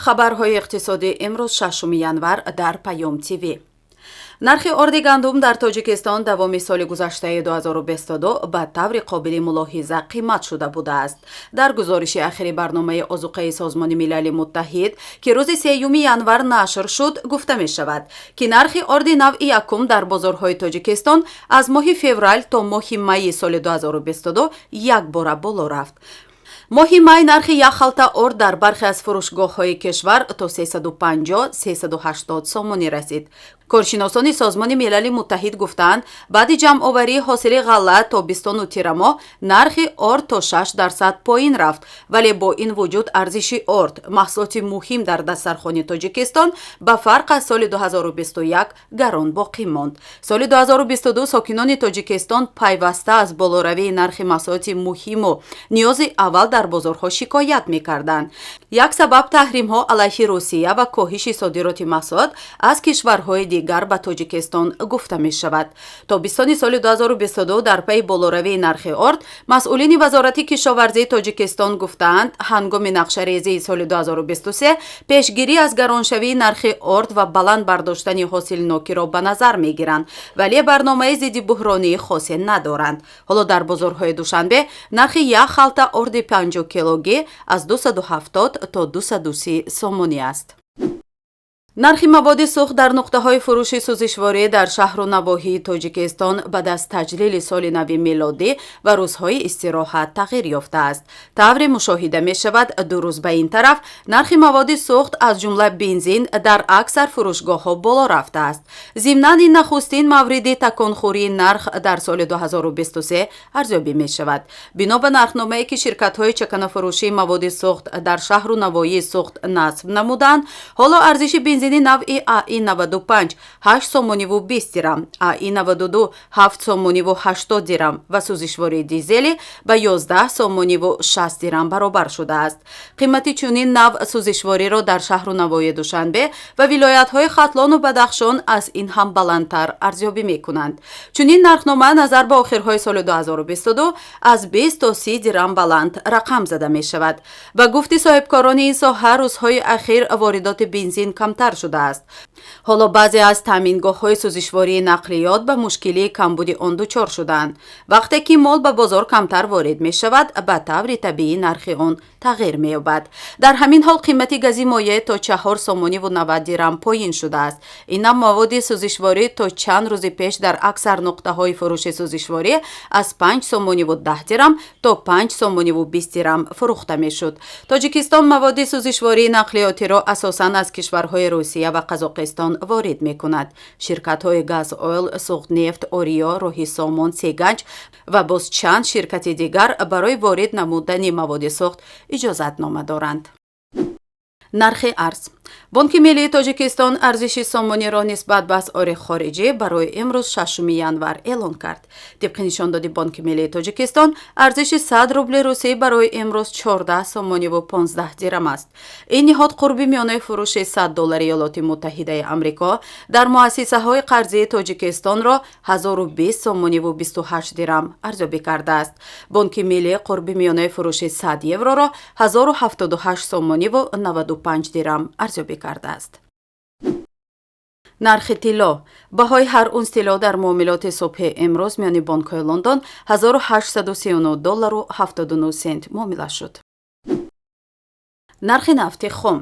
Хабарҳои иқтисодӣ имрӯз, 6 январ, дар Паём ТВ. Нархи орди гандум дар Тоҷикистон давоми соли гузаштаи 2022 ба таври қобили мулоҳиза қимат шуда будааст. Дар гузориши ахири Барномаи озуқаи Созмони Милали Муттаҳид, ки рӯзи 3 январ нашр шуд, гуфта мешавад, ки нархи орди навъи якум дар бозорҳои Тоҷикистон аз моҳи феврал то моҳи майи соли 2022 якбора боло рафт. Моҳи май нархи як халта орд дар бархе аз фурӯшгоҳҳои кишвар то 350, 380 сомонӣ расид. Коршиносони Созмони Милали Муттаҳид гуфтаанд, баъди ҷамъоварии ҳосили ғалла тобистону тирамоҳ нархи орд то 6% поин рафт, вале бо ин вуҷуд арзиши орд, маҳсулоти муҳим дар дастархони Тоҷикистон, ба фарқ аз соли 2021 гарон боқӣ монд. Соли 2022 сокинони Тоҷикистон пайваста аз болоравии нархи маҳсулоти муҳиму ниёзи аввал дар бозорҳо шикоят мекарданд. Як сабаб таҳримҳо алайҳи Русия ва коҳиши содироти маҳсулот аз кишварҳои дигар ба Тоҷикистон гуфта мешавад. Тобистони соли 2022 дар пайи болоравии нархи орд масъулини Вазорати кишоварзии Тоҷикистон гуфтаанд, ҳангоми нақшарезии соли 2023 пешгирӣ аз гароншавии нархи орд ва баланд бардоштани ҳосилнокиро ба назар мегиранд, вале барномаи зиддибӯҳронии хосе надоранд. Ҳоло дар бозорҳои Душанбе нархи як халта орди 50 килогӣ аз 270 то 230 сомонӣ аст. Нархи маводи сӯхт дар нуқтаҳои фурӯши сӯзишворӣ дар шаҳру навоҳии Тоҷикистон баъд аз таҷлили соли нави мелодӣ ва рӯзҳои истироҳат тағйир ёфтааст. Тавре мушоҳида мешавад, 2 рӯз ба ин тараф нархи маводи сӯхт, аз ҷумла бензин, дар аксар фурӯшгоҳҳо боло рафтааст. Зимнан, ин нахустин мавриди таконхӯрии нарх дар соли 2023 арзёбӣ мешавад. Бино ба нархномае, ки ширкатҳои чаканафурӯшии маводи сӯхт дар шаҳру навоҳии сӯхт насб намуданд, ҳоло арзиши бензини навъи АИ 95 8 сомониву 20 дирам, АИ 92 7 сомониву 80 дирам ва сӯзишвории дизелӣ ба 11 сомониву 60 дирам баробар шудааст. Қимати чунин навъ сӯзишвориро дар шаҳру навоҳии Душанбе ва вилоятҳои Хатлону Бадахшон аз ин ҳам баландтар арзёбӣ мекунанд. Чунин нархнома назар ба охирҳои соли 2022 аз 20 то 30 дирам баланд рақам зада мешавад. Ба гуфти соҳибкорони ин соҳа, рӯзҳои ахир воридоти бензин камтар шудааст. Ҳоло баъзе аз таъмингоҳҳои сӯзишвории нақлиёт ба мушкилии камбуди он дучор шудаанд. Вақте ки мол ба бозор камтар ворид мешавад, ба таври табиӣ нархи он тағйир меёбад. Дар ҳамин ҳол қимати гази моеъ то 4 сомониву 90 дирам поин шудааст. Ин маводи сӯзишворӣ то чанд рӯзи пеш дар аксар нуқтаҳои фурӯши сӯзишворӣ аз 5 сомониву 10 дирам то 5 сомониву 20 дирам фурӯхта мешуд. Тоҷикистон маводи сӯзишвории нақлиётиро асосан аз кишварҳои Русия ва Қазоқистон ворид мекунад. Ширкатҳои Газ Ойл, Суғднефт, Ориё, Роҳи Сомон, Сеганҷ ва боз чанд ширкати дигар барои ворид намудани маводи сӯхт иҷозатнома доранд. Нархи арз. Бонки Миллии Тоҷикистон арзиши сомониро нисбат ба асъори хориҷӣ барои имрӯз, 6 январ, эълон кард. Тибқи нишондоди Бонки Миллии Тоҷикистон, арзиши 100 рубли русӣ барои имрӯз 14 сомониву 15 дирам аст. Ин ниҳод қурби миёнаи фурӯши 100 доллари Иёлоти Муттаҳидаи Амрико дар муассисаҳои қарзии Тоҷикистонро 1020 сомониву 28 дирам арзёбӣ кардааст. Бонки Миллӣ қурби миёнаи фурӯши 100 евроро 1078 сомониву 95 дирам арзёбӣ кардааст. Нархи тилло. Баҳои ҳар унс тилло дар муомилоти субҳи имрӯз миёни бонкҳои Лондон 1839 доллару 79 сент муомила шуд. Нархи нафти хом.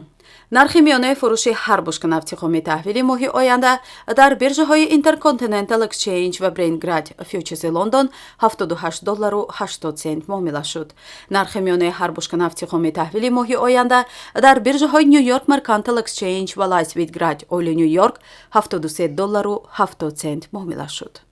Нархи миёнаи фурӯши ҳар бушка нафти хоми таҳвили моҳи оянда дар биржаҳои Intercontinental Exchange ва Brent Grade Futures Лондон 78 доллару 80 сент муомила шуд. Нархи миёнаи ҳар бушка нафти хоми таҳвили моҳи оянда дар биржаҳои New York Mercantile Exchange ва Light Sweet Crude Oil Нью Йорк 73 доллару 70 сент муомила шуд.